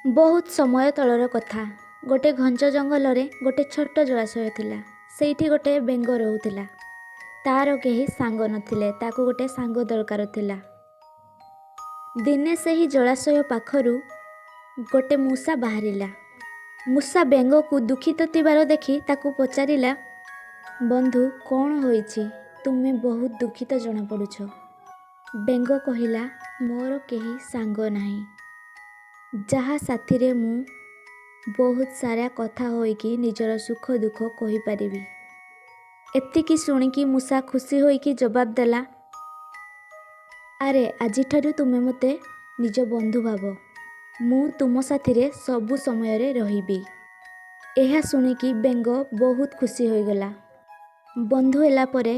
ବହୁତ ସମୟ ତଳର କଥା। ଗୋଟେ ଘଞ୍ଚ ଜଙ୍ଗଲରେ ଗୋଟେ ଛୋଟ ଜଳାଶୟ ଥିଲା। ସେଇଠି ଗୋଟେ ବେଙ୍ଗ ରହୁଥିଲା। ତାର କେହି ସାଙ୍ଗ ନଥିଲେ। ତାକୁ ଗୋଟେ ସାଙ୍ଗ ଦରକାର ଥିଲା। ଦିନେ ସେହି ଜଳାଶୟ ପାଖରୁ ଗୋଟେ ମୂଷା ବାହାରିଲା। ମୂଷା ବେଙ୍ଗକୁ ଦୁଃଖିତ ଥିବାର ଦେଖି ତାକୁ ପଚାରିଲା, ବନ୍ଧୁ, କ'ଣ ହୋଇଛି? ତୁମେ ବହୁତ ଦୁଃଖିତ ଜଣାପଡ଼ୁଛ। ବେଙ୍ଗ କହିଲା, ମୋର କେହି ସାଙ୍ଗ ନାହିଁ, ଯାହା ସାଥିରେ ମୁଁ ବହୁତ ସାରା କଥା ହୋଇକି ନିଜର ସୁଖ ଦୁଃଖ କହିପାରିବି। ଏତିକି ଶୁଣିକି ମୂଷା ଖୁସି ହୋଇକି ଜବାବ ଦେଲା, ଆରେ, ଆଜିଠାରୁ ତୁମେ ମୋତେ ନିଜ ବନ୍ଧୁ ଭାବ। ମୁଁ ତୁମ ସାଥିରେ ସବୁ ସମୟରେ ରହିବି। ଏହା ଶୁଣିକି ବେଙ୍ଗ ବହୁତ ଖୁସି ହୋଇଗଲା। ବନ୍ଧୁ ହେଲା ପରେ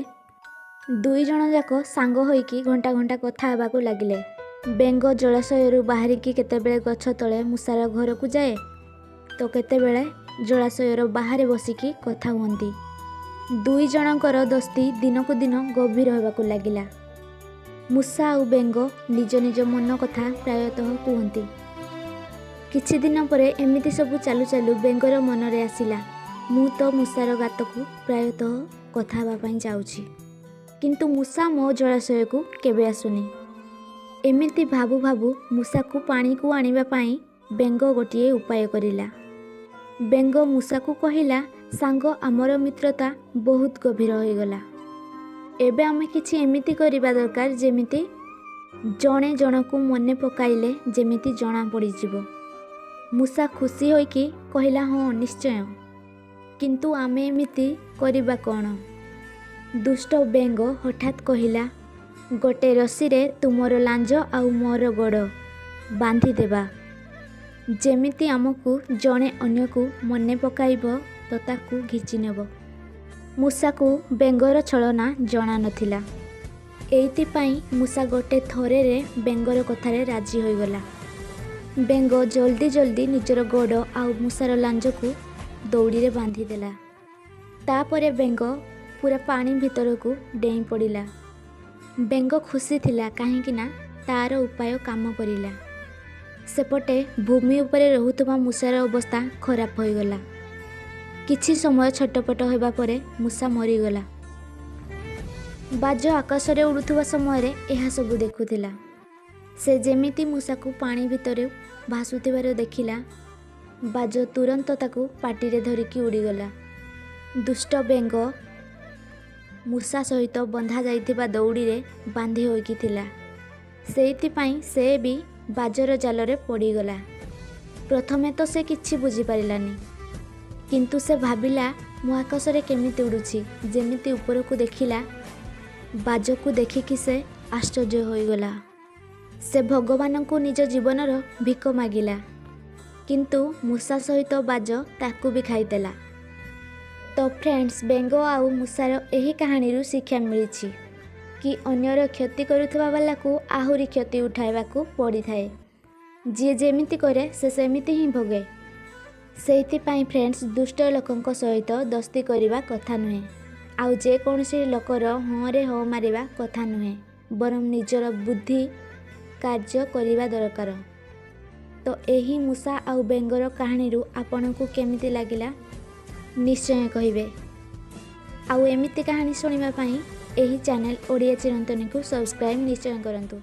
ଦୁଇ ଜଣ ଯାକ ସାଙ୍ଗ ହୋଇକି ଘଣ୍ଟା ଘଣ୍ଟା କଥା ହେବାକୁ ଲାଗିଲେ। ବେଙ୍ଗ ଜଳାଶୟରୁ ବାହାରିକି କେତେବେଳେ ଗଛ ତଳେ ମୂଷାର ଘରକୁ ଯାଏ ତ କେତେବେଳେ ଜଳାଶୟର ବାହାରେ ବସିକି କଥା ହୁଅନ୍ତି। ଦୁଇ ଜଣଙ୍କର ଦୋସ୍ତି ଦିନକୁ ଦିନ ଗଭୀର ହେବାକୁ ଲାଗିଲା। ମୂଷା ଆଉ ବେଙ୍ଗ ନିଜ ନିଜ ମନ କଥା ପ୍ରାୟତଃ କୁହନ୍ତି। କିଛି ଦିନ ପରେ ଏମିତି ସବୁ ଚାଲୁ ଚାଲୁ ବେଙ୍ଗର ମନରେ ଆସିଲା, ମୁଁ ତ ମୂଷାର ଗାତକୁ ପ୍ରାୟତଃ କଥା ହେବା ପାଇଁ ଯାଉଛି, କିନ୍ତୁ ମୂଷା ମୋ ଜଳାଶୟକୁ କେବେ ଆସୁନି। ଏମିତି ଭାବୁ ଭାବୁ ମୂଷାକୁ ପାଣିକୁ ଆଣିବା ପାଇଁ ବେଙ୍ଗ ଗୋଟିଏ ଉପାୟ କରିଲା। ବେଙ୍ଗ ମୂଷାକୁ କହିଲା, ସାଙ୍ଗ, ଆମର ମିତ୍ରତା ବହୁତ ଗଭୀର ହୋଇଗଲା। ଏବେ ଆମେ କିଛି ଏମିତି କରିବା ଦରକାର, ଯେମିତି ଜଣେ ଜଣକୁ ମନେ ପକାଇଲେ ଯେମିତି ଜଣା ପଡ଼ିଯିବ। ମୂଷା ଖୁସି ହୋଇକି କହିଲା, ହଁ, ନିଶ୍ଚୟ। କିନ୍ତୁ ଆମେ ଏମିତି କରିବା କ'ଣ? ଦୁଷ୍ଟ ବେଙ୍ଗ ହଠାତ୍ କହିଲା, ଗୋଟେ ରସିରେ ତୁମର ଲାଞ୍ଜ ଆଉ ମୋର ଗୋଡ଼ ବାନ୍ଧିଦେବା, ଯେମିତି ଆମକୁ ଜଣେ ଅନ୍ୟକୁ ମନେ ପକାଇବ ତ ତାକୁ ଘିଚି ନେବ। ମୂଷାକୁ ବେଙ୍ଗର ଛଳନା ଜଣା ନଥିଲା। ଏଇଥିପାଇଁ ମୂଷା ଗୋଟେ ଥରରେ ବେଙ୍ଗର କଥାରେ ରାଜି ହୋଇଗଲା। ବେଙ୍ଗ ଜଲ୍ଦି ଜଲ୍ଦି ନିଜର ଗୋଡ଼ ଆଉ ମୂଷାର ଲାଞ୍ଜକୁ ଦଉଡ଼ିରେ ବାନ୍ଧିଦେଲା। ତାପରେ ବେଙ୍ଗ ପୁରା ପାଣି ଭିତରକୁ ଡେଇଁ ପଡ଼ିଲା। ବେଙ୍ଗ ଖୁସି ଥିଲା, କାହିଁକି ନା ତାର ଉପାୟ କାମ କରିଲା। ସେପଟେ ଭୂମି ଉପରେ ରହୁଥିବା ମୂଷାର ଅବସ୍ଥା ଖରାପ ହୋଇଗଲା। କିଛି ସମୟ ଛଟପଟ ହେବା ପରେ ମୂଷା ମରିଗଲା। ବାଜ ଆକାଶରେ ଉଡ଼ୁଥିବା ସମୟରେ ଏହା ସବୁ ଦେଖୁଥିଲା। ସେ ଯେମିତି ମୂଷାକୁ ପାଣି ଭିତରେ ଭାସୁଥିବାର ଦେଖିଲା, ବାଜ ତୁରନ୍ତ ତାକୁ ପାଟିରେ ଧରିକି ଉଡ଼ିଗଲା। ଦୁଷ୍ଟ ବେଙ୍ଗ ମୂଷା ସହିତ ବନ୍ଧା ଯାଇଥିବା ଦଉଡ଼ିରେ ବାନ୍ଧି ହୋଇକି ଥିଲା। ସେଇଥିପାଇଁ ସେ ବି ବାଜର ଜାଲରେ ପଡ଼ିଗଲା। ପ୍ରଥମେ ତ ସେ କିଛି ବୁଝିପାରିଲାନି, କିନ୍ତୁ ସେ ଭାବିଲା, ମୁଁ ଆକାଶରେ କେମିତି ଉଡ଼ୁଛି? ଯେମିତି ଉପରକୁ ଦେଖିଲା, ବାଜକୁ ଦେଖିକି ସେ ଆଶ୍ଚର୍ଯ୍ୟ ହୋଇଗଲା। ସେ ଭଗବାନଙ୍କୁ ନିଜ ଜୀବନର ଭିକ ମାଗିଲା, କିନ୍ତୁ ମୂଷା ସହିତ ବାଜ ତାକୁ ବି ଖାଇଦେଲା। ତ ଫ୍ରେଣ୍ଡସ୍, ବେଙ୍ଗ ଆଉ ମୂଷାର ଏହି କାହାଣୀରୁ ଶିକ୍ଷା ମିଳିଛି କି ଅନ୍ୟର କ୍ଷତି କରୁଥିବା ବାଲାକୁ ଆହୁରି କ୍ଷତି ଉଠାଇବାକୁ ପଡ଼ିଥାଏ। ଯିଏ ଯେମିତି କରେ, ସେ ସେମିତି ହିଁ ଭୋଗେ। ସେଇଥିପାଇଁ ଫ୍ରେଣ୍ଡସ୍, ଦୁଷ୍ଟ ଲୋକଙ୍କ ସହିତ ଦୋସ୍ତି କରିବା କଥା ନୁହେଁ ଆଉ ଯେକୌଣସି ଲୋକର ହଁରେ ହଁ ମାରିବା କଥା ନୁହେଁ, ବରଂ ନିଜର ବୁଦ୍ଧି କାର୍ଯ୍ୟ କରିବା ଦରକାର। ତ ଏହି ମୂଷା ଆଉ ବେଙ୍ଗର କାହାଣୀରୁ ଆପଣଙ୍କୁ କେମିତି ଲାଗିଲା, ନିଶ୍ଚୟ କହିବେ। ଆଉ ଏମିତି କାହାଣୀ ଶୁଣିବା ପାଇଁ ଏହି ଚ୍ୟାନେଲ୍ ଓଡ଼ିଆ ଚିରନ୍ତନୀକୁ ସବସ୍କ୍ରାଇବ୍ ନିଶ୍ଚୟ କରନ୍ତୁ।